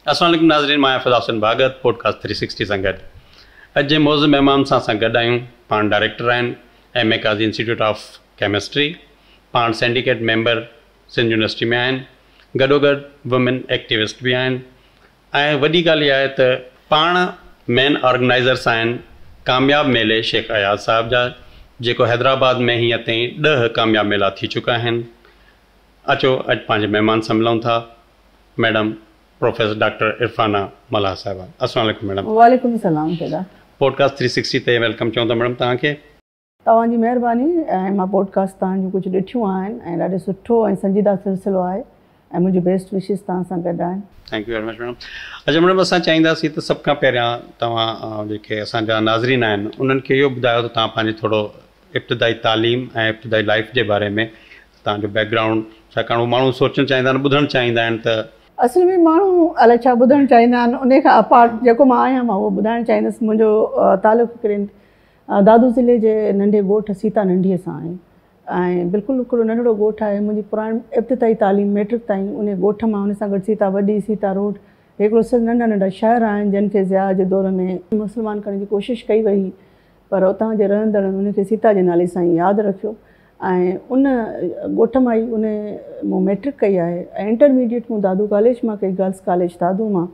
السلام عليڪم ناظرين مان آهيان Fida Hussain Bhagat podcast three sixty سان گڏ اڄ جي معزز مهمان سان اسان گڏ آهيون پاڻ ڊائريڪٽر آهن M A Qazi institute of chemistry پاڻ سينڊيڪيٽ ميمبر سنڌ يونيورسٽي ۾ آهن گڏوگڏ وومين ايڪٽيوسٽ به آهن ۽ وڏي ڳالهه اها آهي ته پاڻ مين آرگنائيزرس آهن ڪامياب ميلي شيخ اياز صاحب جا جيڪو حيدرآباد ۾ هينئر تائين ڏهه ڪامياب ميلا ٿي چڪا آهن اچو اڄ پنهنجي مهمان سان ملون ٿا ميڊم پروفيسر ڊاڪٽر عرفانه ملاح صاحبه السلام عليڪم ميڊم. وعليڪم السلام فدا. پوڊڪاسٽ ٿري سڪسٽي تي welcome چئون ٿا ميڊم توهان کي. توهان جي مهرباني ۽ مان پوڊڪاسٽ توهان جون ڪجهه ڏٺيون آهن ۽ ڏاڍو سٺو ۽ سنجيده سلسلو آهي ۽ منهنجون بيسٽ وشز توهان سان گڏ آهن. Thank you very much madam. اڇا ميڊم اسان چاهينداسين ته سڀ کان پهريان توهان جيڪي اسان جا ناظرين آهن انهن کي اهو ٻڌايو ته توهان پنهنجي ٿورو ابتدائي تعليم ۽ ابتدائي لائيف جي باري ۾ توهان جو بيڪ گرائونڊ ڇاڪاڻ هو ماڻهو سوچڻ چاهيندا آهن ٻڌڻ چاهيندا آهن ته. اصل ۾ ماڻهو الائي ڇا ٻڌڻ چاهيندا آهن انهي کان اپارٽ جيڪو مان آهيان مان اهو ٻڌائڻ چاهيندس منهنجو تعلق هڪڙي دادو ضلعي جي ننڍي ڳوٺ سيتا ننڍي سان آهي ۽ بلڪل هڪڙو ننڍڙو ڳوٺ آهي منهنجي پراڻي ابتدائي تعليم ميٽرڪ تائين انهي ڳوٺ مان ان سان گڏ سيتا وڏي سيتا روڊ هڪڙو ننڍا ننڍا شهر آهن جن کي ضياء جي دور ۾ مسلمان ڪرڻ جي ڪوشش ڪئي وئي پر اتان جي رهندڙن ان کي سيتا جي نالي سان ئي ياد رکيو ۽ ان ڳوٺ مان ئي ان مون مئٽرڪ ڪئي آهي ۽ انٽرميڊيٽ مون دادو ڪاليج مان ڪئي گرلس ڪاليج دادو مان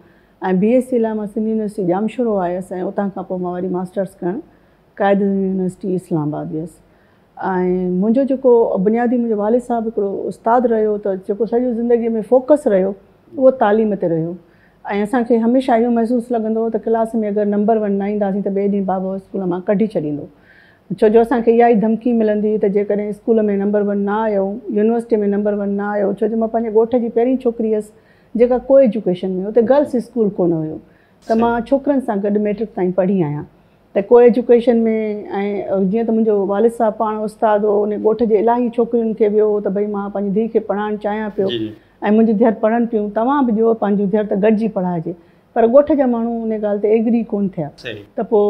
۽ بي ايس سي لاء مان سنڌ يونيورسٽي ڄامشورو آيس ۽ اتان کان پوء مان وري ماسٽرس ڪرڻ قائد اعظم يونيورسٽي اسلام آباد ويس ۽ منهنجو جيڪو بنيادي منهنجو والد صاحب هڪڙو استاد رهيو ته جيڪو سڄو زندگي ۾ فوڪس رهيو اهو تعليم تي رهيو ۽ اسان کي هميشه اهو محسوس لڳندو هو ته ڪلاس ۾ اگر نمبر ون نه اينداسين ته ٻئي ڏينهن بابا اسڪول مان ڪڍي ڇڏيندو ڇو جو اسان کي اها ئي ڌمڪي ملندي هئي ته جيڪڏهن اسڪول ۾ نمبر ون نه آيو يونيورسٽي ۾ نمبر ون نه آيو ڇو جو مان پنهنجي ڳوٺ جي پهرين ڇوڪري هيس جيڪا ڪو ايجوڪيشن ۾ اتي گرلس اسڪول ڪونه هيو ته مان ڇوڪرن سان گڏ ميٽرڪ تائين پڙهي آهيان ته ڪو ايجوڪيشن ۾ ۽ جيئن ته منهنجو والد صاحب پاڻ استاد هو ان ڳوٺ جي الاهي ڇوڪرين کي ويو هو ته ڀئي مان پنهنجي ڌيء کي پڙهائڻ چاهيان پيو ۽ منهنجون ڌيئر پڙهن پيون، توهان به ڏيو پنهنجون ڌيئر ته گڏجي پڙهائجي. پر ڳوٺ جا ماڻهو ان ڳالهه تي ايگري ڪونه ٿيا ته پوء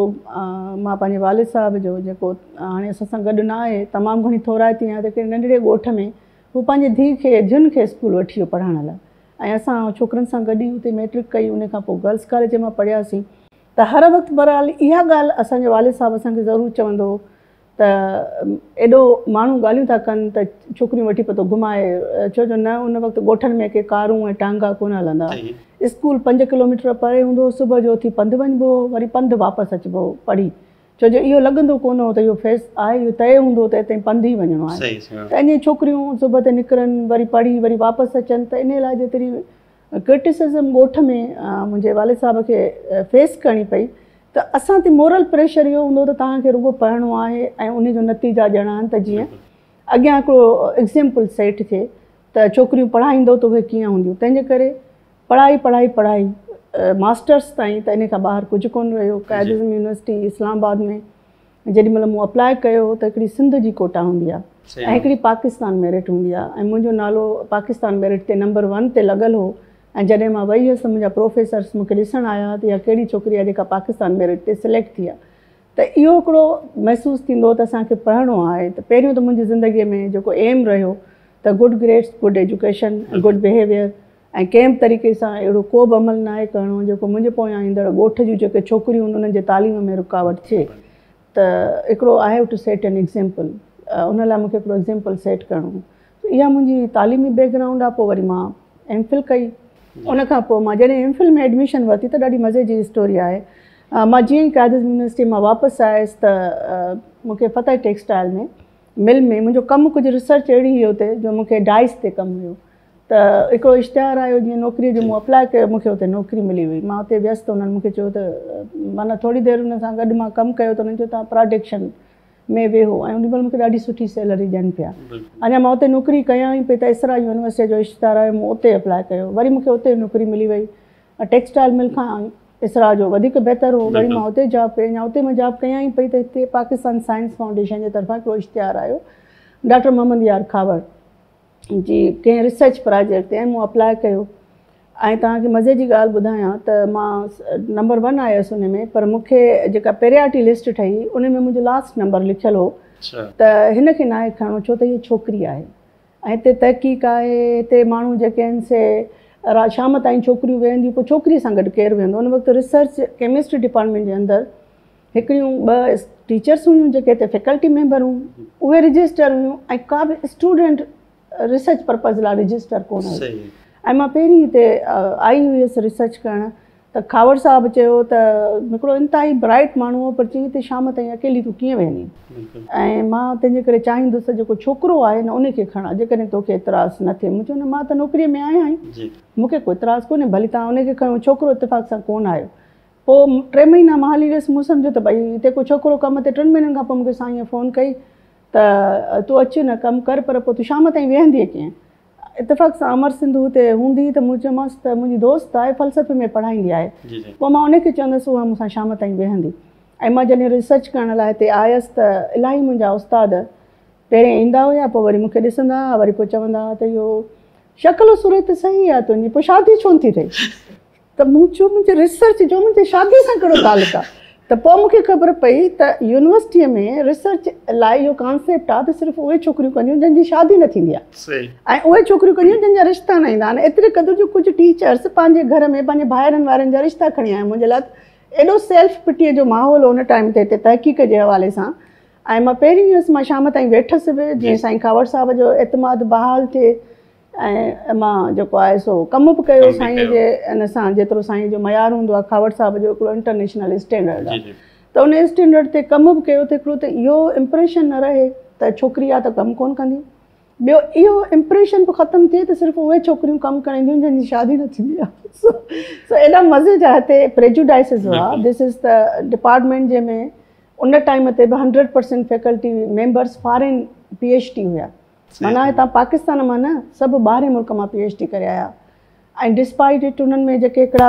مان پنهنجي والد صاحب جو جيڪو هاڻي اسان سان گڏ نه آهي تمام گهڻي ٿورائتي آهيان ته هڪڙي ننڍڙي ڳوٺ ۾ هو پنهنجي ڌيء کي ڌين کي اسڪول وٺي ويو پڙهائڻ لاء ۽ اسان ڇوڪرن سان گڏ ئي اتي مئٽرڪ ڪئي ان کان پوء گرلس ڪاليج مان پڙهياسين ته هر وقت بهرحال اها ڳالهه اسان جو والد صاحب اسان کي ضرور چوندو هو ته ايڏو ماڻهو ڳالهيون ٿا ڪن ته ڇوڪريون وٺي پيو ٿو گهمائي ڇو جو نه ان وقت ڳوٺن ۾ ڪي ڪارون ۽ ٽانگا ڪونه هلندا هئا اسڪول پنج ڪلوميٽر پري هوندو هو صبح جو اٿي پنڌ وڃبو هو وري پنڌ واپس اچبو هو پڙهي ڇو جو اهو لڳندو ڪونه هو ته اهو فيس آهي اهو طئي هوندو هو ته هتي پنڌ ئي وڃڻو آهي ته ائين ڇوڪريون صبح تي نڪرن وري پڙهي وري واپس اچن ته انهي لاء جيتري ڪرٽيسزم ڳوٺ ۾ منهنجي والد صاحب کي فيس ڪرڻي پئي ته اسان تي مورل پريشر اهو هوندو ته توهان کي رڳو پڙهڻو آهي ۽ ان جو نتيجا ڏيڻا آهن ته جيئن اڳيان هڪڙو ايگزيمپل سيٽ ٿئي ته ڇوڪريون پڙهائيندو ته اهي ڪيئن هونديون تنهن جي ڪري پڙهائي پڙهائي پڙهائي ماسٽرس تائين ته ان کان ٻاهر ڪجهه ڪونه رهيو قائد اعظم يونيورسٽي اسلام آباد ۾ جيڏي مهل مون اپلاء ڪيو ته هڪڙي سنڌ جي ڪوٽا هوندي آهي ۽ هڪڙي پاڪستان ميرٽ هوندي آهي ۽ منهنجو نالو پاڪستان ميرٽ تي نمبر ون تي لڳل هو ۽ جڏهن مان وئي هيس ته منهنجا پروفيسرس مون کي ڏسڻ آيا ته اها ڪهڙي ڇوڪري آهي جيڪا پاڪستان ميرٽ تي سليڪٽ ٿي آهي ته اهو هڪڙو محسوس ٿيندو هو ته اسان کي پڙهڻو آهي ته پهريون ته منهنجي زندگي ۾ جيڪو ايم رهيو ته good grades good education ۽ good behaviour ۽ ڪنهن به طريقي سان اهڙو ڪو به عمل ناهي ڪرڻو جيڪو منهنجي پويان ايندڙ ڳوٺ جون جيڪي ڇوڪريون آهن انهن جي تعليم ۾ رڪاوٽ ٿئي ته هڪڙو I have to set an example ان لاء مونکي هڪڙو ايگزيمپل سيٽ ڪرڻو هو اها منهنجي تعليمي بيڪ گرائونڊ آهي پوء وري مان ايم فل ڪئي ان کان پوء مان جڏهن ايم فل ۾ ايڊميشن ورتي ته ڏاڍي مزي جي اسٽوري آهي مان جيئن ئي قائد اعظم يونيورسٽي مان واپس آيس ته مونکي فتح ٽيڪسٽائل ۾ مل ۾ منهنجو ڪم ڪجهه ريسرچ اهڙي هئي اتي جو مونکي ڊائس تي ڪم هيو ته هڪڙو اشتهار آيو جيئن نوڪري جو مون اپلاء ڪيو مونکي اتي نوڪري ملي وئي مان اتي ويس ته انهن مونکي چيو ته معنيٰ ٿوري دير ان سان گڏ مان ڪم ڪيو ته انهن چيو توهان پراڊڪشن ۾ ويهو ۽ ان مهل مونکي ڏاڍي سٺي سيلري ڏين پيا اڃا مان اتي نوڪري ڪيان ئي پئي ته اسرا يونيورسٽي جو اشتهار آيو مون اتي اپلاء ڪيو وري مونکي اتي نوڪري ملي وئي ٽيڪسٽائل مل کان اسرا جو وڌيڪ بهتر هو وري مان اتي جاب ڪئي اڃا اتي مان جاب ڪيان ئي پئي ته هتي پاڪستان سائنس فائونڊيشن جي طرفان هڪڙو اشتهار آيو ڊاڪٽر محمد يار کهاوڙ جي ڪنهن ريسرچ پراجيڪٽ تي ۽ مون اپلاء ڪيو ۽ توهان کي مزي جي ڳالهه ٻڌايان ته مان نمبر ون آيس ان ۾ پر مون کي جيڪا پريارٽي لسٽ ٺهي ان ۾ منهنجو لاسٽ نمبر لکيل هو ته هن کي ناهي کڻڻو ڇو ته هيء ڇوڪري آهي ۽ هتي تحقيق آهي، هتي ماڻهو جيڪي آهن سي شام تائين ڇوڪريون ويهنديون پوء ڇوڪريء سان گڏ ڪير ويهندو؟ ان وقت ريسرچ ڪيمسٽري ڊپارٽمينٽ جي اندر هڪڙيون ٻه ٽيچرس هيون جيڪي هتي فيڪلٽي ميمبر هيون، اهي رجسٽر هيون ۽ ڪا به اسٽوڊنٽ ريسرچ پرپز لاء رجسٽر ڪونه هئي ۽ مان پهرين هتي آئي هيس ريسرچ ڪرڻ ته کهاوڙ صاحب چيو ته هڪڙو انتهائي برائيٽ ماڻهو هو پر چيائين ته شام تائين اڪيلي تون ڪيئن ويهندين ۽ مان تنهنجي ڪري چاهيندس ته جيڪو ڇوڪرو آهي نه ان کي کڻان جيڪڏهن توکي اعتراض نه ٿئي. مون چيو نه مان ته نوڪريء ۾ آهيان ئي مون کي ڪو اعتراض ڪونهي ڀلي توهان ان کي کڻو. ڇوڪرو اتفاق سان ڪونه آيو. پوء ٽي مهينا مان هلي ويس مون سمجهيو ته ڀئي هتي ڪو ڇوڪرو ڪم تي ٽن مهينن کان پوء مون کي سائينء فون ڪئي ته تون اچ نه ڪم ڪر پر پوء تون شام تائين ويهندينء ڪيئن؟ اتفاق سان امر سنڌو هتي هوندي ته مون چيومانس ته منهنجي دوست آهي فلسفي ۾ پڙهائيندي آهي پوء مان ان کي چوندس اها مون سان شام تائين ويهندي ۽ مان جڏهن ريسرچ ڪرڻ لاء هتي آيس ته الاهي منهنجا استاد پهرين ايندا هيا پوء وري مون کي ڏسندا هئا وري پوء چوندا هئا ته اهو شڪل و صورت صحيح آهي تنهنجي پوء شادي ڇو نٿي ٿئي؟ ته مون چيو منهنجي ريسرچ جو منهنجي شادي سان ڪهڙو تعلق آهي ته پوء مون کي خبر پئي ته يونيورسٽيء ۾ ريسرچ لاء اهو ڪانسيپٽ آهي ته صرف اهي ڇوڪريون ڪنديون جن جي شادي نه ٿيندي آهي ۽ اهي ڇوڪريون ڪنديون جن جا رشتا نه ايندا آهن ايتري قدر جو ڪجهه ٽيچرس پنهنجي گهر ۾ پنهنجي ڀائرن وارن جا رشتا کڻي آيا منهنجي لاء ايڏو سيلف پٽيء جو ماحول هو ان ٽائيم تي هتي تحقيق جي حوالي سان ۽ مان پهرين هيس مان شام تائين ويٺس به جيئن سائين کهاوڙ صاحب جو اعتماد بحال ٿئي ۽ مان جيڪو آهي سو ڪم به ڪيو سائين جي ان سان جيترو سائين جو معيار هوندو آهي کهاوڙ صاحب جو هڪڙو انٽرنيشنل اسٽينڊرڊ آهي ته ان اسٽينڊرڊ تي ڪم به ڪيو ته هڪڙو ته اهو امپريشن نه رهي ته ڇوڪري آهي ته ڪم ڪونه ڪندي ٻيو اهو امپريشن به ختم ٿئي ته صرف اهي ڇوڪريون ڪم ڪرڻ اينديون جن جي شادي نه ٿيندي آهي سو ايڏا مزي جا هتي پريجوڊائسز هئا دس از the department جنهن ۾ ان ٽائيم تي به 100% faculty members foreign P H D هيا معنيٰ هتان پاڪستان مان نه سڀ ٻاهرين ملڪ مان پي ايڇ ڊي ڪري آيا ۽ ڊسپائيٽ it انهن ۾ جيڪي هڪڙا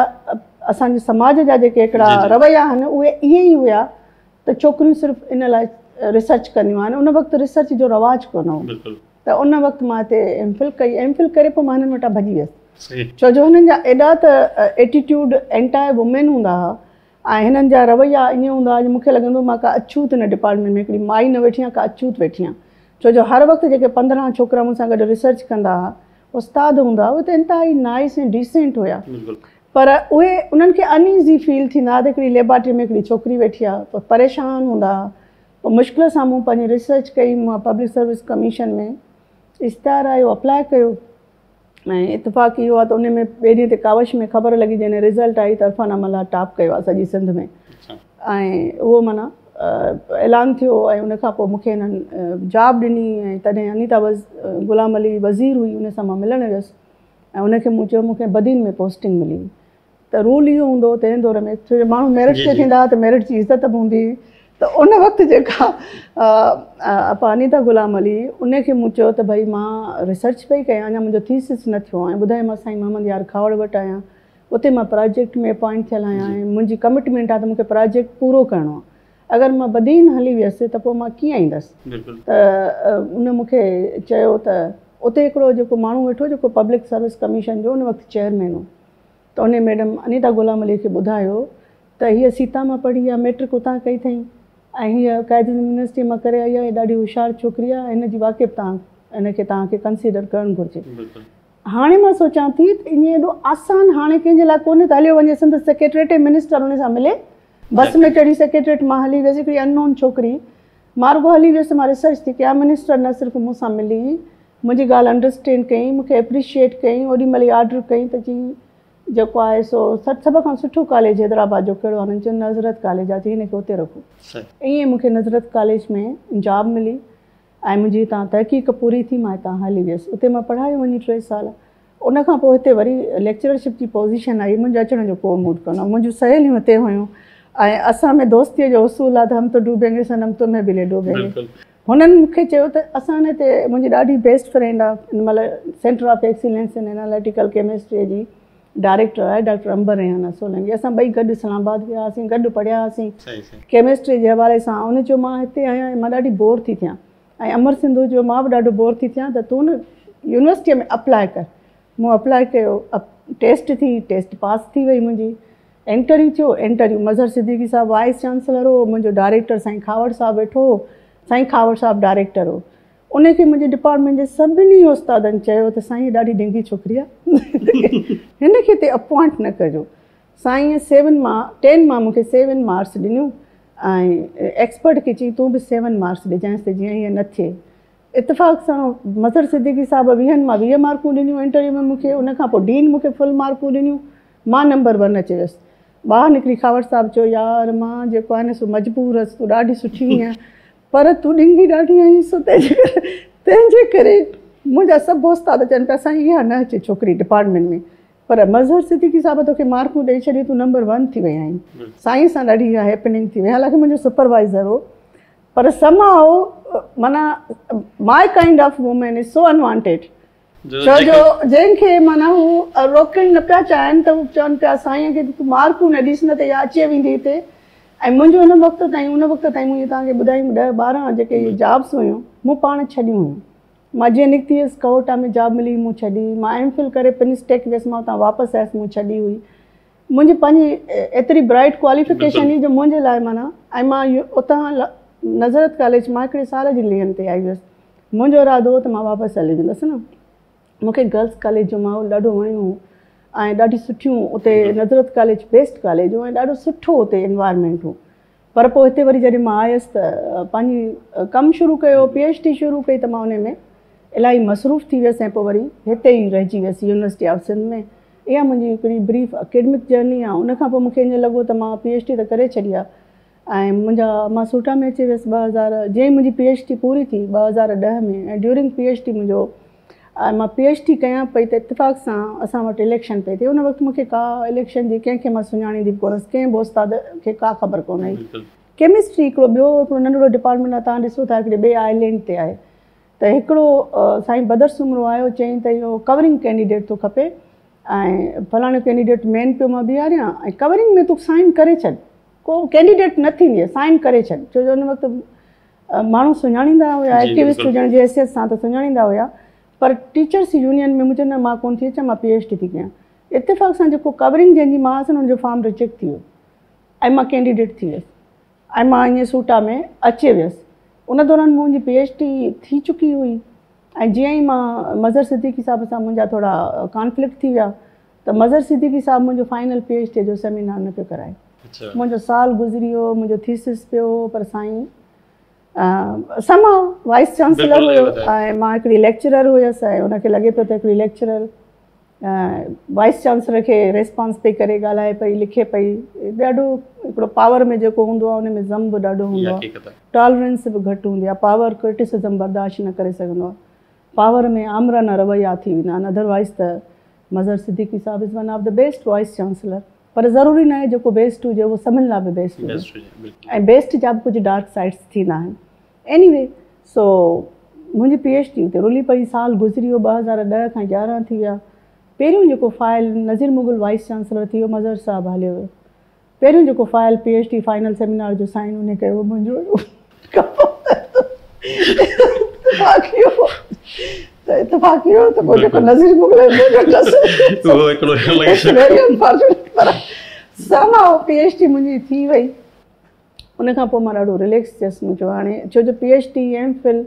اسان جي سماج جا جيڪي هڪڙا رويا آهن اهي ائين ئي هيا ته ڇوڪريون صرف ان لاء ريسرچ ڪنديون آهن ان وقت ريسرچ جو رواج ڪونه هو ته ان وقت مان هتي ايم فل ڪئي ايم فل ڪري پوء مان هنن وٽان ڀڄي ويس ڇو جو هنن جا ايڏا ته ايٽيٽيوڊ اينٽاء وومين هوندا هئا ۽ هنن جا رويا ائين هوندا هئا جو مون کي لڳندو هو مان ڪا اڇوت هن ڊپارٽمينٽ ۾ هڪڙي مائي نه ويٺي آهيان ڪا اڇوت ويٺي آهيان ڇو جو هر وقت جيڪي 15 ڇوڪرا مون سان گڏ ريسرچ ڪندا هئا استاد هوندا هئا اهي ته انتهائي نائس ۽ ڊيسينٽ هيا پر اهي انهن کي ان ايزي فيل ٿيندا هئا ته هڪڙي ليبارٽري ۾ هڪڙي ڇوڪري ويٺي آهي پوء پريشان هوندا هئا پوء مشڪل سان مون پنهنجي ريسرچ ڪئي مان پبلڪ سروس ڪميشن ۾ اشتهار آيو اپلاء ڪيو ۽ اتفاق اهو آهي ته ان ۾ ٻئي ڏينهن تي ڪاوش ۾ خبر لڳي جڏهن رزلٽ آئي ته عرفانه ملاح ٽاپ ڪيو آهي سڄي سنڌ ۾ ۽ اهو معنيٰ اعلان ٿيو ۽ ان کان پوء مونکي هنن جاب ڏني ۽ تڏهن انيتا غلام علي وزير هئي ان سان مان ملڻ ويس ۽ ان کي مون چيو مونکي بدين ۾ پوسٽنگ ملي ته رول اهو هوندو هو تنهن دور ۾ ڇو جو ماڻهو ميرٽ تي ٿيندا هئا ته ميرٽ جي عزت به هوندي هئي ته ان وقت جيڪا اپا انيتا غلام علي ان کي مون چيو ته ڀئي مان ريسرچ پئي ڪيان اڃا منهنجو ٿيسس نه ٿيو آهي ٻڌايو مان سائين محمد يار کهاوڙ وٽ آهيان اتي مان پراجيڪٽ ۾ اپوائنٽ ٿيل آهيان ۽ منهنجي ڪمٽمينٽ آهي ته مون کي پراجيڪٽ پورو ڪرڻو آهي اگر مان بدين هلي ويس ته پوء مان ڪيئن ايندس ته ان مون کي چيو ته اتي هڪڙو جيڪو ماڻهو ويٺو جيڪو پبلڪ سروس ڪميشن جو ان وقت چيئرمين هو ته انهيء ميڊم انيتا غلام عليء کي ٻڌايو ته هيء سيتا مان پڙهي آ، مئٽرڪ اتان ڪئي اٿئين ۽ هيء قائد اعظم يونيورسٽيء مان ڪري آئي آهي، ڏاڍي هوشيار ڇوڪري آ، هن جي واقعي به توهان هن کي توهان کي ڪنسيڊر ڪرڻ گهرجي. هاڻي مان سوچان ٿي ته ائين ايڏو آسان هاڻي ڪنهن جي لاء ڪونهي ته هليو وڃي سندس سيڪريٽريٽ ۽ منسٽر ان سان ملي. بس ۾ چڙهي سيڪريٽريٽ مان هلي ويس، هڪڙي ان نون ڇوڪري. مان رڳو هلي ويس، مان ريسرچ ٿي ڪيان، منسٽر نه صرف مون سان ملي، منهنجي ڳالهه انڊرسٽينڊ ڪيائين، مون کي ايپريشيئيٽ ڪيائين، اوڏي مهل ئي آرڊر ڪيائين ته چيائين جيڪو آهي سو سڀ کان سٺو ڪاليج حيدرآباد جو ڪهڙو آهي؟ هنن چيو نظرت ڪاليج آهي، چيائين هن کي اتي رکو. ائين مون کي نظرت ڪاليج ۾ جاب ملي ۽ منهنجي هتان تحقيق پوري ٿي، مان هتان هلي ويس. اتي مان پڙهايو وڃي 3 سال. ان کان پوء هتي وري ليڪچررشپ جي پوزيشن آئي، منهنجو اچڻ جو ڪو موڊ ڪونه هو. منهنجون سهيليون هتي هيون ۽ اسان ۾ دوستيء جو اصول آهي ته هم تو ڊوبينگي صنم تمهين ڀي لي ڊوبينگي. هنن مون کي چيو ته اسان هتي منهنجي ڏاڍي بيسٽ فرينڊ آ ان مهل centre of excellence in analytical chemistry جي ڊائريڪٽر آهي ڊاڪٽر عنبر ريحانه سولنگي اسان ٻئي گڏ اسلام آباد ويا هئاسين گڏ پڙهيا هئاسين ڪيمسٽري جي حوالي سان ان چيو مان هتي آهيان ۽ مان ڏاڍي بور ٿي ٿيان ۽ امر سنڌو چيو مان به ڏاڍو بور ٿي ٿيان ته تون نه يونيورسٽيء ۾ اپلاء ڪر مون اپلاء ڪيو ٽيسٽ ٿي ٽيسٽ پاس ٿي وئي منهنجي انٽرويو ٿيو، انٽرويو مظهر صديقي صاحب وائيس چانسلر هو، منهنجو ڊائريڪٽر سائين کهاوڙ صاحب ويٺو هو، سائين کهاوڙ صاحب ڊائريڪٽر هو. ان کي منهنجي ڊپارٽمينٽ جي سڀني استادن چيو ته سائين ڏاڍي ڊينگي ڇوڪري آهي، هن کي هتي اپوائنٽ نه ڪجو. سائينء سيون مان ٽين مان مون کي سيون مارڪس ڏنيون ۽ ايڪسپرٽ کي چيائين تون به سيون مارڪس ڏجانس ته جيئن ائين نه ٿئي. اتفاق سان مظهر صديقي صاحب ويهن مان 20 مارڪون ڏنيون انٽرويو ۾ مون کي، ان کان پوء ڊين مون کي فل مارڪون ڏنيون، مان نمبر ون اچي ويس. ٻاهر نڪري کهاوڙ صاحب چيو يار مان جيڪو آهي نه سو مجبور هئس، تون ڏاڍي سٺي هئينء پر تون ڏنگي ڏاڍي آهين سو تنهنجي ڪري منهنجا سڀ استاد چون پيا سائين اها نه اچي ڇوڪري ڊپارٽمينٽ ۾، پر مظهر صديقي صاحب توکي مارڪون ڏئي ڇڏيون تون نمبر ون ٿي وئي آهين. سائين سان ڏاڍي اها هيپننگ ٿي وئي حالانڪه منهنجو سپروائيزر هو پر سم هائو معنيٰ my kind of women is so unwanted ڇو جو جنهن کي معنيٰ هو روڪڻ نه پيا چاهين ته هو چون پيا سائين کي تون مارڪون نه ڏيس نه ته اها اچي ويندي هتي ۽ منهنجو ان وقت تائين ان وقت تائين مون توهان کي ٻڌايم 10 12 جيڪي اهي جابس هيون مون پاڻ ڇڏيون هيون. مان جيئن نڪتي هيس ڪهوٽا ۾ جاب ملي مون ڇڏي، مان ايم فل ڪري پنسٽيڪ ويس مان اتان واپس آيس مون ڇڏي هئي. منهنجي پنهنجي ايتري برائيٽ ڪواليفڪيشن هئي جو منهنجي لاء معنيٰ ۽ مان اتان نظرت ڪاليج مان هڪڙي سال جي ليهن تي آئي هيس. منهنجو ارادو هو ته مان واپس هلي ويندس نه. مون کي گرلس ڪاليج جو ماحول ڏاڍو وڻيو هو ۽ ڏاڍي سٺيون اتي نظرت ڪاليج بيسٽ ڪاليج هو ۽ ڏاڍو سٺو اتي انوائرمينٽ هو. پر پوء هتي وري جڏهن مان آيس ته پنهنجي ڪم شروع ڪيو، پي ايڇ ڊي شروع ڪئي ته مان انهي ۾ الاهي مصروف ٿي ويس ۽ پوء وري هتي ئي رهجي ويس يونيورسٽي آف سنڌ ۾. اها منهنجي هڪڙي بريف اڪيڊمڪ جرني آهي. ان کان پوء مون کي ائين لڳو ته مان پي ايڇ ڊي ته ڪري ڇڏي آهي ۽ منهنجا مان سوٽا ۾ اچي ويس 2000 جيئن ئي منهنجي پي ايڇ ڊي پوري ٿي 2010 ۾ ۽ ڊيورنگ پي ايڇ ڊي منهنجو ۽ مان پي ايڇ ڊي ڪيان پئي ته اتفاق سان اسان وٽ اليڪشن پئي ٿي. ان وقت مون کي ڪا اليڪشن جي ڪنهن کي مان سڃاڻيندي به ڪونه هيس، ڪنهن به استاد کي ڪا خبر ڪونه هئي. ڪيمسٽري هڪڙو ٻيو هڪڙو ننڍڙو ڊپارٽمينٽ آهي، توهان ڏسو ٿا هڪڙي ٻئي آئلينڊ تي آهي. ته هڪڙو سائين بدر سومرو آيو چيائين ته اهو ڪورنگ ڪينڊيڊيٽ ٿو کپي ۽ فلاڻو ڪينڊيڊيٽ مين پيو مان بيهاريان ۽ ڪورنگ ۾ تون سائن ڪري ڇڏ، ڪو ڪينڊيڊيٽ نه ٿيندينء سائن ڪري ڇڏ، ڇو جو ان وقت ماڻهو سڃاڻيندا هيا، ايڪٽيوسٽ هجڻ جي حيثيت سان ته سڃاڻيندا هيا پر ٽيچرس يونين ۾ مون چيو نه مان ڪونه ٿي اچان مان پي ايڇ ڊي ٿي ڪيان. اتفاق سان جيڪو ڪورنگ جنهن جي مان هئس نه ان جو فارم ريجيڪٽ ٿي ويو ۽ مان ڪينڊيڊيٽ ٿي ويس ۽ مان ائين سوٽا ۾ اچي ويس. ان دوران منهنجي پي ايڇ ڊي ٿي چڪي هئي ۽ جيئن ئي مان مظهر صديقي صاحب سان منهنجا ٿورا ڪانفلڪٽ ٿي ويا ته مظهر صديقي صاحب منهنجو فائنل پي ايڇ ڊي جو سيمينار نه پيو ڪرائي. منهنجو سال گذري ويو، منهنجو ٿيسز پيو هو پر سائين سم هائو وائيس چانسلر هيو ۽ مان هڪڙي ليڪچرر هيس ۽ ان کي لڳي پيو ته هڪڙي ليڪچرر وائيس چانسلر کي ريسپانس پئي ڪري، ڳالهائي پئي، لکي پئي، ڏاڍو هڪڙو پاور ۾ جيڪو هوندو آهي ان ۾ ضم به ڏاڍو هوندو آهي، ٽالرنس به گهٽ هوندي آهي، پاور ڪرٽيسزم برداشت نه ڪري سگهندو آهي، پاور ۾ آمرانه رويا ٿي ويندا آهن، اڌروائيز ته مظهر صديقي صاحب is one of the best vice chancellor پر ضروري ناهي جيڪو بيسٽ هجي اهو سڀن لاء به بيسٽ هجي ۽ بيسٽ جا به ڪجهه ڊارڪ سائيڊس ٿيندا آهن ايني وي سو منهنجي پي ايڇ ڊي اتي رلي پئي سال گذري ويو 2010 کان 11 ٿي ويا پهريون جيڪو file Nazir Mughal vice chancellor ٿي ويو مظهر صاحب هليو ويو پهريون جيڪو file P H D final seminar جو سائن انهي ڪيو منهنجو هيو. اتفاق اهو ته اتفاق اهو ته پوء جيڪو نذير مغل منهنجو ٽس اهو هڪڙو ويري انفارچونيٽ پر سم هائو پي ايڇ ڊي منهنجي ٿي وئي. ان کان پوء مان ڏاڍو رليڪس ٿيس مون چيو هاڻي ڇو جو P H D M Phil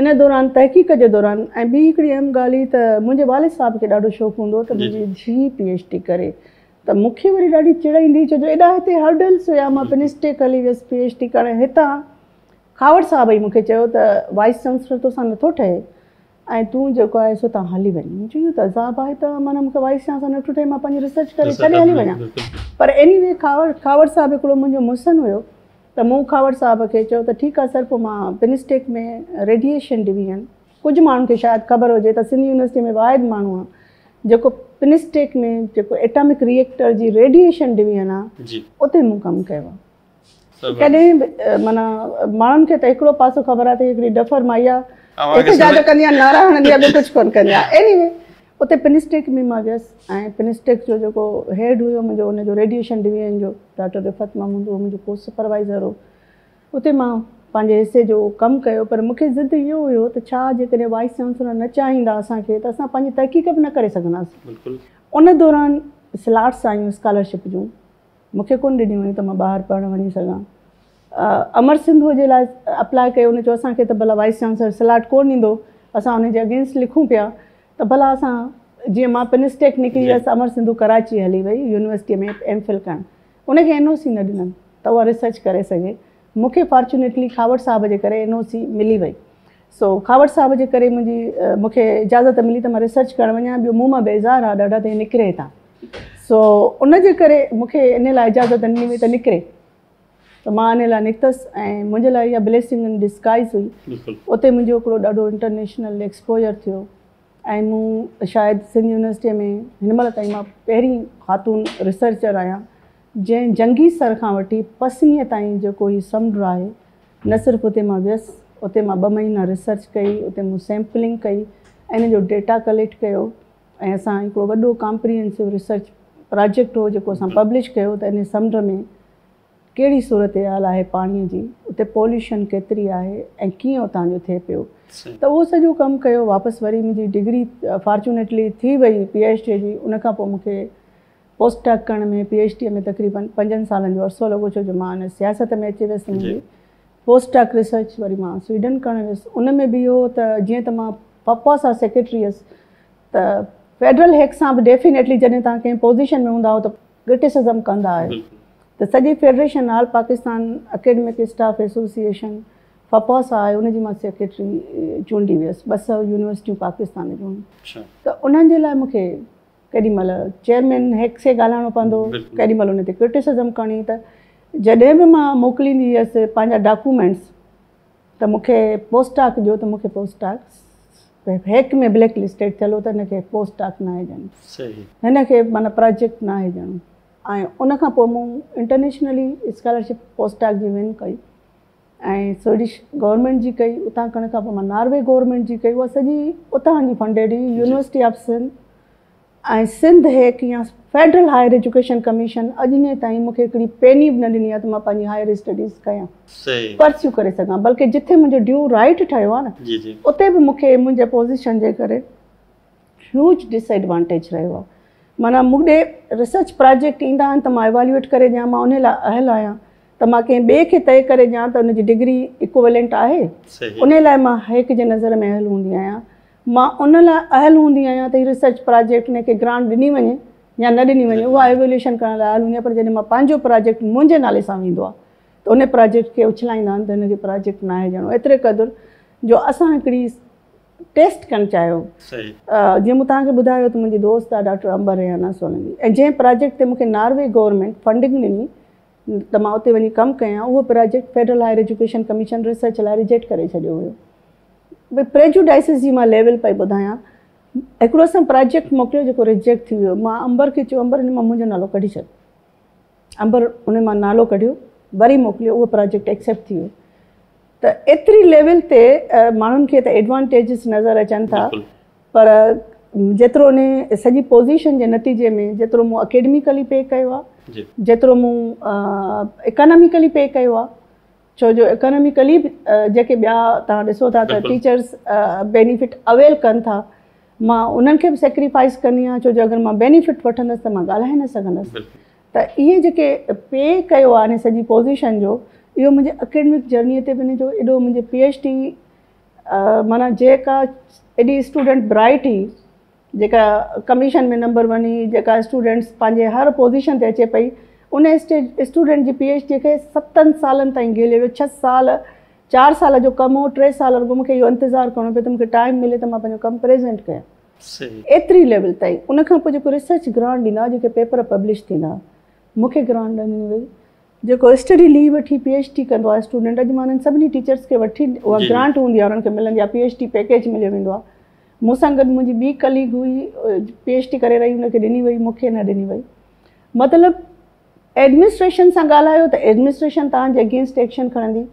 ان دوران تحقيق جي دوران ۽ ٻي هڪڙي اهم ڳالهه هي ته منهنجي والد صاحب کي ڏاڍو شوق هوندو هو ته منهنجي ڌيء پي ايڇ ڊي ڪري ته مون کي وري ڏاڍي چڙ ايندي هئي ڇو جو ايڏا هتي هرڊلس هيا مان پنسٽيڪ هلي ويس پي ايڇ ڊي ڪرڻ هتان کهاوڙ صاحب ئي مون کي چيو ته وائيس چانسلر توسان نٿو ٺهي ۽ تون جيڪو آهي سو تان هلي وڃ مون چيو اهو ته عذاب آهي ته معنيٰ مون کي وائيس چانسلر نٿو ٺهي مان پنهنجي ريسرچ ڪري ڇڏي هلي وڃان پر ايني وي کهاوڙ کهاوڙ صاحب هڪڙو منهنجو محسن هيو ته مون کهاوڙ صاحب کي چيو ته ٺيڪ آهي سر پوء مان پنسٽيڪ ۾ ريڊيئيشن ڊويزن ڪجهه ماڻهن کي شايد خبر هجي ته سنڌ يونيورسٽي ۾ واحد ماڻهو آهي جيڪو پنسٽيڪ ۾ جيڪو ايٽامڪ ريئيڪٽر جي ريڊيئيشن ڊويزن آ اتي مون ڪم ڪيو آ. ڪڏهن به معنيٰ ماڻهن کي ته هڪڙو پاسو خبر آ ته هڪڙي ڊفر مائي آ احتجاج ڪندي آ نعرا هڻندي آ ٻيو ڪجهه ڪونه ڪندي آ. ايني وي اتي پنسٽيڪ ۾ مان ويس ۽ پنسٽيڪ جو جيڪو هيڊ هيو منهنجو ان جو ريڊيئيشن ڊويزن جو ڊاڪٽر رفعت محمود اهو منهنجو ڪو سپروائيزر هو. اتي مان پنهنجي حصي جو ڪم ڪيو پر مون کي ضد اهو هيو ته ڇا جيڪڏهن وائيس چانسلر نه چاهيندا اسان کي ته اسان پنهنجي تحقيق به نه ڪري سگهنداسين. ان دوران سلاٽس آيون اسڪالرشپ جون مون کي ڪونه ڏنيون ويون ته مان ٻاهر پڙهڻ وڃي سگهان. امر سنڌوء جي لاء اپلاء ڪيو، ان چيو اسان کي ته ڀلا وائيس چانسلر سلاٽ ڪونه ڏيندو، اسان ان جي اگينسٽ لکون پيا ته ڀلا اسان جيئن مان پنسٽيڪ نڪري ويس، امر سنڌو ڪراچي هلي وئي يونيورسٽيء ۾ ايم فل ڪرڻ، ان کي اين او سي نه ڏنن ته اها ريسرچ ڪري سگهي، مون کي فارچونيٽلي کهاوڙ صاحب جي ڪري اين او سي ملي وئي، سو کهاوڙ صاحب جي ڪري منهنجي مون کي اجازت ملي ته مان ريسرچ ڪرڻ وڃان، ٻيو مون مان بيزار ها ڏاڍا ته هي نڪري هتان، سو ان جي ڪري مون کي ان لاء اجازت ڏني وئي ته نڪري. ته مان ان لاء نڪتس ۽ منهنجي لاء اها بليسنگ ان ڊسگائز هئي. اتي منهنجو هڪڙو ڏاڍو انٽرنيشنل ايڪسپوجر ٿيو ۽ مون شايد سنڌ يونيورسٽيء ۾ هن مهل تائين مان پهرين خاتون ريسرچر آهيان جنهن جنگي سر کان وٺي پسنيء تائين جيڪو هي سمنڊ آهي نه صرف اتي مان ويس اتي مان ٻه مهينا ريسرچ ڪئي اتي مون سيمپلنگ ڪئي ۽ ان جو ڊيٽا ڪليڪٽ ڪيو ۽ اسان هڪڙو وڏو ڪامپريهنسو ريسرچ پراجيڪٽ هو جيڪو اسان پبلش ڪيو ته ان سمنڊ ۾ ڪهڙي صورتحال آهي پاڻي جي، اتي پوليوشن ڪيتري آهي ۽ ڪيئن اتان جو ٿئي پيو ته اهو سڄو ڪم ڪيو. واپس وري منهنجي ڊگري فارچونيٽلي ٿي وئي پي ايڇ ڊي جي، ان کان پوء مون کي پوسٽ ڊاڪ ڪرڻ ۾ پي ايڇ ڊي ۾ تقريبن 5 سالن جو عرصو لڳو ڇو جو مان ان سياست ۾ اچي ويس. منهنجي پوسٽ ڊاڪ ريسرچ وري مان سوئيڊن ڪرڻ ويس، ان ۾ به اهو ته جيئن ته مان فپوسا سيڪريٽري هيس ته فيڊرل هيڪ سان به ڊيفينيٽلي جڏهن توهان ڪنهن پوزيشن ۾ هوندا آهيو ته ڪرٽيسزم ڪندا آهيو ته سڄي federation all Pakistan academic staff association FPAUSA آهي ان جي مان سيڪريٽري چونڊي ويس. 200 يونيورسٽيون پاڪستان جون ته انهن جي لاء مون کي ڪيڏي مهل چيئرمين هيڪ سي ڳالهائڻو پوندو، ڪيڏي مهل ان تي ڪرٽيسزم ڪرڻي ته جڏهن به مان موڪليندي هيس پنهنجا ڊاڪومينٽس ته مون کي پوسٽ ڊاڪ ڏيو ته مون کي پوسٽ ڊاڪ هيڪ ۾ بليڪ لسٽيڊ ٿيل هو ته هن کي پوسٽ ڊاڪ ناهي ڏيڻو، هن کي معنيٰ پراجيڪٽ ناهي ڏيڻو. ۽ ان کان پوء مون انٽرنيشنلي اسڪالرشپ پوسٽ ڊاڪ جي ون ڪئي ۽ سوئيڊش گورنمينٽ جي ڪئي، اتان ڪرڻ کان پوء مان ناروي گورنمينٽ جي ڪئي، اها سڄي اتان جي فنڊيڊ هئي، يونيورسٽي آف سنڌ ۽ سنڌ هيڪ يا فيڊرل هائر ايجوڪيشن ڪميشن اڄ ڏينهن تائين مون کي هڪڙي پيني به نه ڏني آهي ته مان پنهنجي هائر اسٽڊيز ڪيان، پرسيو ڪري سگهان، بلڪه جٿي منهنجو ڊيو رائيٽ ٺهيو آهي نه اتي به مون کي منهنجي پوزيشن جي ڪري هيوج ڊس ايڊوانٽيج رهيو آهي. معنيٰ مون ڏي ريسرچ پراجيڪٽ ايندا آهن ته مان ايواليوئيٽ ڪري ڏيان، مان انهي لاء اهل آهيان ته مان ڪنهن ٻئي کي طئي ڪري ڏيان ته ان جي ڊگري ايڪويلنٽ آهي، انهي لاء مان هيڪ جي نظر ۾ اهل هوندي آهيان. مان ان لاء اهل هوندي آهيان ته هي ريسرچ پراجيڪٽ ان کي گرانٽ ڏني وڃي يا نه ڏني وڃي اها ايويليوشن ڪرڻ لاء اهل هوندي آهيان پر جڏهن مان پنهنجو پراجيڪٽ منهنجي نالي سان ويندو آهي ته ان پراجيڪٽ کي اڇلائيندا آهن ته هن کي پراجيڪٽ ناهي ڏيڻو. ايتري قدر جو اسان هڪڙي ٽيسٽ ڪرڻ چاهيو جيئن مون توهان کي ٻڌايو ته منهنجي دوست آهي ڊاڪٽر عنبر ريحانه سولنگي ۽ جنهن پراجيڪٽ تي مون کي ناروي گورنمينٽ فنڊنگ ڏني ته مان اتي وڃي ڪم ڪيان اهو project federal higher education commission research لاء ريجيڪٽ ڪري ڇڏيو هيو. پريجوڊائسز جي مان ليول پئي ٻڌايان. هڪڙو اسان پراجيڪٽ موڪليو جيڪو ريجيڪٽ ٿي ويو. مان عنبر کي چيو عنبر ان مان منهنجو نالو ڪڍي ڇڏ. عنبر ان مان نالو ڪڍيو وري موڪليو اهو پراجيڪٽ ايڪسيپٽ ٿي ويو. ته ايتري ليول تي ماڻهن کي ته ايڊوانٽيجز نظر اچن ٿا پر جيترو ان سڄي پوزيشن جي نتيجي ۾ جيترو مون اڪيڊميڪلي پي ڪيو آهي جيترو مون اڪاناميڪلي پي ڪيو آهي ڇو جو اڪاناميڪلي به جيڪي ٻيا توهان ڏسو ٿا ته ٽيچرس بينيفٽ اويل ڪن ٿا مان انهن کي به سيڪريفائس ڪندي آهيان ڇو جو اگر مان بينيفٽ وٺندس ته مان ڳالهائي نه سگهندس ته اهي جيڪي پي ڪيو آهي ان سڄي پوزيشن جو اهو منهنجي اڪيڊمڪ جرني تي به ان جو ايڏو منهنجي پي ايڇ ڊي معنيٰ جيڪا ايڏي اسٽوڊنٽ برائٽ هئي جيڪا ڪميشن ۾ نمبر ون هئي، جيڪا اسٽوڊنٽس پنهنجي هر پوزيشن تي اچي پئي، ان اسٽوڊنٽ جي پي ايڇ ڊي کي 7 سالن تائين گهيليو ويو، 6 سال، 4 سال جو ڪم هو، 3 سال رڳو مون کي اهو انتظار ڪرڻو پيو ته مون کي ٽائيم ملي ته مان پنهنجو ڪم پريزنٽ ڪيان. ايتري ليول تائين. ان کان پوء جيڪو ريسرچ گرانٽ ڏيندا هئا، جيڪي پيپر پبلش ٿيندا هئا، مون کي گرانٽ نه ڏني وئي. جيڪو اسٽڊي ليو وٺي پي ايڇ ڊي ڪندو آهي اسٽوڊنٽ، اڄ مان انهن سڀني ٽيچرس کي وٺي اها گرانٽ هوندي آهي انهن کي ملندي آهي، پي ايڇ ڊي پيڪيج مليو ويندو آهي. مون سان گڏ منهنجي ٻي ڪليگ هئي پي ايڇ ڊي ڪري رهي ان کي ڏني وئي مون کي نه ڏني وئي. مطلب ايڊمنسٽريشن سان ڳالهايو ته ايڊمنسٽريشن توهان جي اگينسٽ ايڪشن کڻندي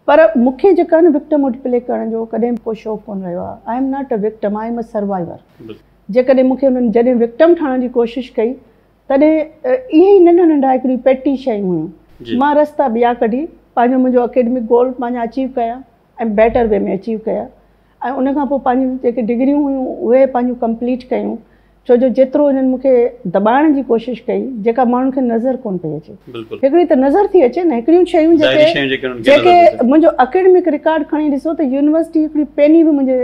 پر مون کي جيڪا نه وڪٽم هوڊ پلي ڪرڻ جو ڪڏهن به ڪو شوق ڪونه رهيو آهي. I am not a victim, I am a survivor. جيڪڏهن مون کي انهن جڏهن وڪٽم ٺاهڻ جي ڪوشش ڪئي تڏهن اهي ئي ننڍا ننڍا هڪڙيون پيٽي شيون هيون. مان رستا ٻيا ڪڍي پنهنجو منهنجو اڪيڊمڪ گول پنهنجا اچيو ڪيا ۽ بيٽر وي ۾ اچيو ڪيا. ۽ ان کان پوء پنهنجون جيڪي ڊگريون هيون اهي پنهنجون ڪمپليٽ ڪيون ڇو جو جيترو هنن مون کي دٻائڻ جي ڪوشش ڪئي، جيڪا ماڻهن کي نظر ڪونه پئي اچي. هڪڙي ته نظر ٿي اچي نه، هڪڙيون شيون جيڪي جيڪي منهنجو اڪيڊمڪ رڪارڊ کڻي ڏسو ته يونيورسٽي هڪڙي پيني به منهنجي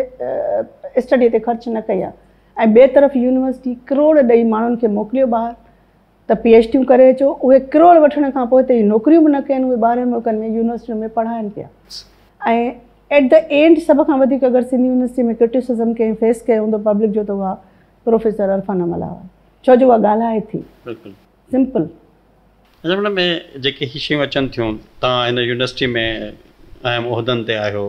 اسٽڊي تي خرچ نه ڪئي آهي ۽ ٻئي طرف يونيورسٽي ڪروڙ ڏئي ماڻهن کي موڪليو ٻاهر ته پي ايڇ ڊيون ڪري اچو، اهي ڪروڙ وٺڻ کان پوء هتي نوڪريون به نه ڪين، اهي ٻاهرين ملڪن ۾ يونيورسٽين ۾ پڙهائن پيا ۽ ايٽ the and سڀ کان وڌيڪ اگر سنڌ يونيورسٽي ۾ ڪرٽيسزم ڪنهن فيس ڪيو هوندو پبلڪ جو ته اها پروفيسر عرفانه ملاح آهي ڇو جو اها ڳالهائي ٿي. بلڪل. سمپل. اچا ميڊم ۾ جيڪي هي شيون اچن ٿيون توهان هن يونيورسٽي ۾ اهم عهدن تي آهيو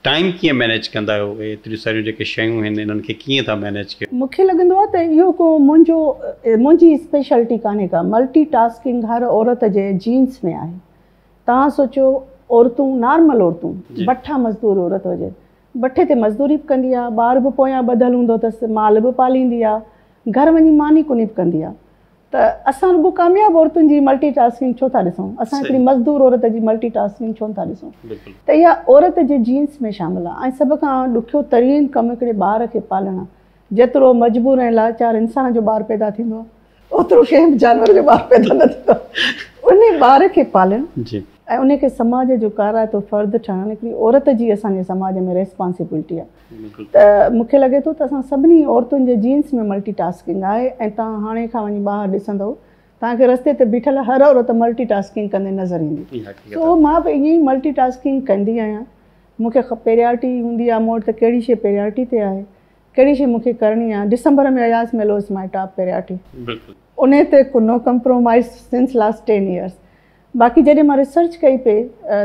ٽائيم ڪيئن مينيج ڪندا آهيو اهي ايتريون ساريون جيڪي شيون آهن انهن کي ڪيئن ٿا مينيج ڪيو؟ مون کي لڳندو آهي ته اهو ڪو منهنجو منهنجي اسپيشلٽي ڪانهي ڪا ملٽي ٽاسڪنگ هر عورت جي جينس ۾ آهي توهان سوچيو عورتون نارمل عورتون بٺا مزدور عورت هجي بٺي تي مزدوري به ڪندي آهي ٻار به پويان ٻڌل هوندو اٿس مال به پاليندي آهي گهر وڃي ماني ڪوني به ڪندي آهي ته اسان رڳو ڪامياب عورتن جي ملٽي ٽاسڪنگ ڇو ٿا ڏسون؟ اسان هڪڙي مزدور عورت جي ملٽي ٽاسڪنگ ڇو نٿا ڏسون؟ ته اها عورت جي جينس ۾ شامل آهي ۽ سڀ کان ڏکيو ترين ڪم هڪڙي ٻار کي پالڻ آهي. جيترو مجبور ۽ لاچار انسان جو ٻار پيدا ٿيندو آهي اوترو ڪنهن به جانور جو ٻار پيدا نه ٿيندو آهي. انهي ٻار کي پالڻ ۽ انهي کي سماج جو ڪارائتو فرد ٺاهڻ هڪڙي عورت جي اسان جي سماج ۾ ريسپانسبلٽي آهي. ته مون کي لڳي ٿو ته اسان سڀني عورتن جي جينس ۾ ملٽي ٽاسڪنگ آهي ۽ توهان هاڻي کان وڃي ٻاهر ڏسندؤ توهان کي رستي تي بيٺل هر عورت ملٽي ٽاسڪنگ ڪندي نظر ايندي. سو مان به ائين ئي ملٽي ٽاسڪنگ ڪندي آهيان. مون کي پريارٽي هوندي آهي مون وٽ ته ڪهڙي شيء پريارٽي تي آهي ڪهڙي شيء مون کي ڪرڻي آهي. ڊسمبر ۾ اياز ميلو از مائي ٽاپ پريارٽي. انهي تي ڪو نو ڪمپرومائيز سنس لاسٽ 10 يئرس. باقي جڏهن مان ريسرچ ڪئي پئي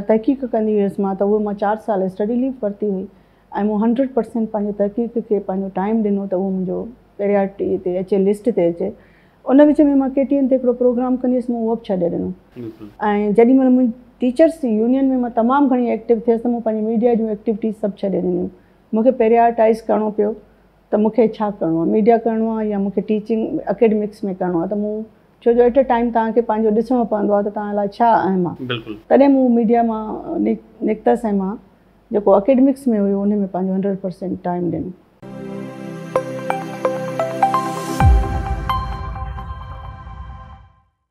تحقيق ڪندي هيس مان ته اهو مان 4 سال اسٽڊي ليو ورتي هئي ۽ مون 100% پنهنجي تحقيق کي پنهنجو ٽائيم ڏنو ته اهو منهنجو پريارٽي تي اچي لسٽ تي اچي ان وچ ۾ مان ڪي ٽي اين تي هڪڙو پروگرام ڪندي هيس مون اهو به ڇڏي ڏنو ۽ جيڏي مهل منهنجي ٽيچرس يونين ۾ مان تمام گهڻي ايڪٽو ٿيس ته مون پنهنجي ميڊيا جون ايڪٽيوٽيز سڀ ڇڏي ڏنيون مون کي پريارٽائيز ڪرڻو پيو ته مون کي ڇا ڪرڻو آهي ميڊيا ڪرڻو آهي يا مون کي ٽيچنگ اڪيڊمڪس ۾ ڪرڻو آهي ته مون ڇو جو ايٽ اي ٽائيم توهان کي پنهنجو ڏسڻو پوندو آهي ته توهان لاء ڇا اهم آهي. تڏهن مون ميڊيا مان نڪتس ۽ مان جيڪو اڪيڊمڪس ۾ هيو ان ۾ پنهنجو 100% ٽائيم ڏنو.